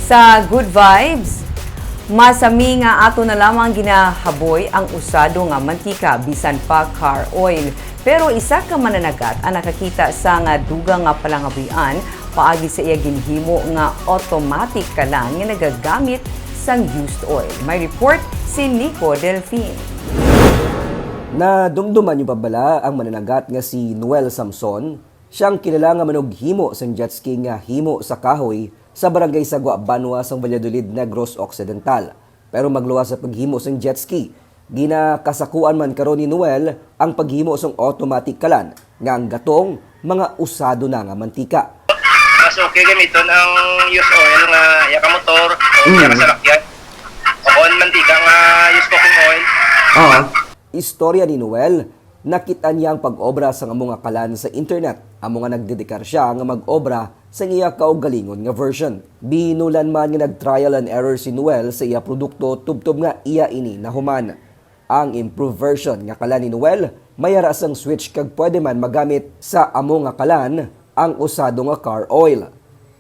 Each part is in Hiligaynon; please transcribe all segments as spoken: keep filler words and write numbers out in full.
Sa Good Vibes, masami nga ato na lamang ginahaboy ang usado nga mantika, bisan pa car oil. Pero isa ka mananagat ang nakakita sa nga dugang nga palangabuhian paagi sa iya ginhimo nga automatic kalan nga nagagamit sang used oil. May report si Nico Delfin. Nadumduman niyo pa bala ang mananagat nga si Noel Samson? Siya ang kilala nga manughimo sang jet ski nga himo sa kahoy sa Barangay Sagwa, Banwa sang Valladolid, Negros Occidental. Pero magluwas sa paghimo sang jet ski, ginakasakuan man karon ni Noel ang paghimo sang automatic kalan nga ang gatong mga usado na nga mantika. Mas okay gamiton ang used oil nga iya ka motor o iya ka salakyan. O kon mantika nga used cooking oil. Oo. Istorya ni Noel, nakit-an niya ang pag-obra sang amo nga kalan sa internet, amo nga nagdedikar sia nga mag-obra sang iya kaugalingon nga version. Binulan man nga nag-trial and error si Noel sa iya produkto tubtob nga iya ini nahuman. Ang improved version nga kalan ni Noel may ara sang switch kag pwede man magamit sa amo nga kalan ang usado nga car oil.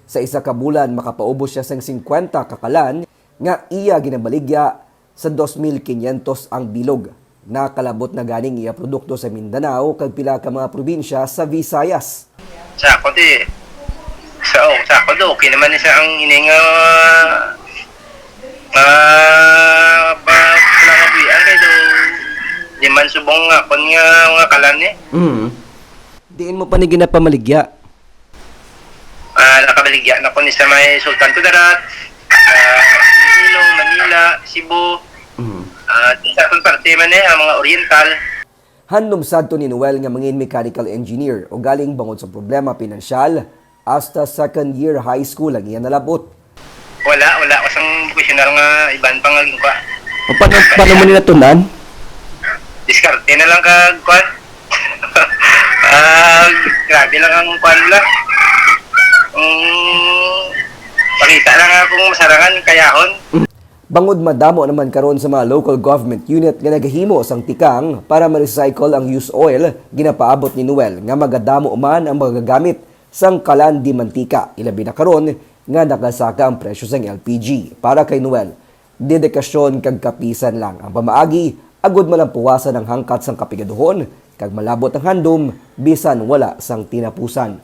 Sa isa ka bulan, makapaubos sia sang singkwenta ka kalan nga iya ginabaligya sa dos mil kinyentos ang bilog. Nakalabot na ganing iya produkto sa Mindanao kag pila ka mga probinsya sa Visayas. Sa ako di, sa, oh, sa ako do, okay naman ni sa ang ining uh, uh, pa, panangabuhian kay do, di man subong nga akon nga mga kalan eh. Mm. Diin mo pa ni ginapamaligya? Ah, nakabaligya na ko ni sa may Sultan Kudarat, ah, Iloilo, Manila, Cebu. Mm. Ah, sa akong parte man eh, ang mga Oriental. Handom sadto ni Noel nga mangin mechanical engineer, ugaling bangod sa problema pinansyal, hasta second year high school ang iya nalabot. Wala, wala ko sang professional nga iban pa nga ginkuha. O, paano, paano mo nila tunan? Diskarte na lang kag kuan. Ah, grabe lang ang kuan nila. Mm, pakita lang akong masarangan, kayahon. Bangod madamo naman karon sa mga local government unit nga nagahimo sang tikang para ma-recycle ang used oil, ginapaabot ni Noel nga magadamo man ang magagamit sang kalan di mantika, ilabi na karon nga nakasaka ang presyo sang L P G. Para kay Noel, dedikasyon kag kapisan lang ang pamaagi agud malampuwasan ang hangkat sang kapigaduhon kag malabot ang handom bisan wala sang tinapusan.